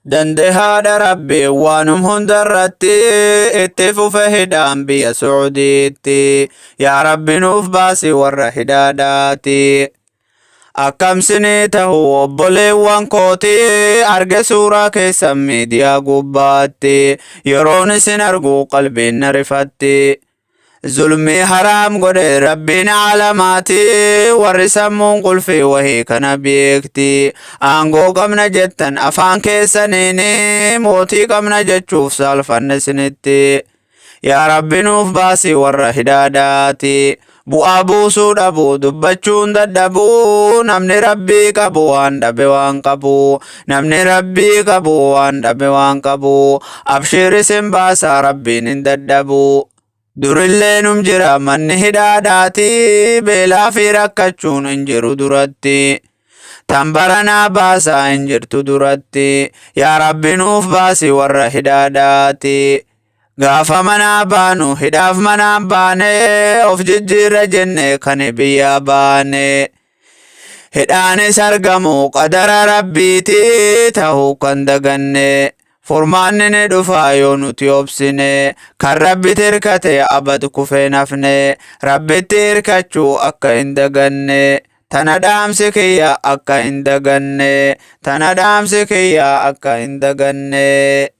Dandehaadha Rabbi waanum hundarratti itti fufe hidhaan biyya Sucuudiitti. Yaa Rabbi nuuf baasi warra hidhaadhaati. Akkam sinii tahu obboleewwan kooti, arge suuraa keessan miidiyaa gubbaatti. Yeroon isin argu qalbiin na rifatti. Zulmii haraam godhe Rabbiin aalamaati, warri sammuun qulfii wahii kana beekti. Aangoo qabna jettan afaan keessaniini, mootii qabna jechuuf saalfanne isinitti. Yaa Rabbi nuuf baasi warra hidhaadhaati. Bu'aa buusuu dhabu dubbachuun dadhabuu, namni Rabbii qabu waan dhabe waan qabu, namni Rabbii qabu waan dhabe waan qabu. Abshiir, isin baasaa, Rabbiin hin dadhabu. Durillee num jira manni hidhaadhaati, beelaa fi rakkachuun hin jiru duratti. Tan baranaa baasaa hin jirtu duratti. Yaa Rabbi nuuf baasi warra hidhaadhaati. Gaafa manaa baanu hidhaaf manaan baane, of jijjiirra jenne kan biyyaa baane. Hidhaanis argamu qadara Rabbiiti ta'uu kan daganne. Furmaanni ni dhufa yoo nuti obsine. Kan Rabbitti hirkate abad kufee nafne. Rabbitti hirkachuu akka hin daganne. Tana dhaamsi kiyya akka hin daganne. Tana dhaamsi kiyya akka hin daganne.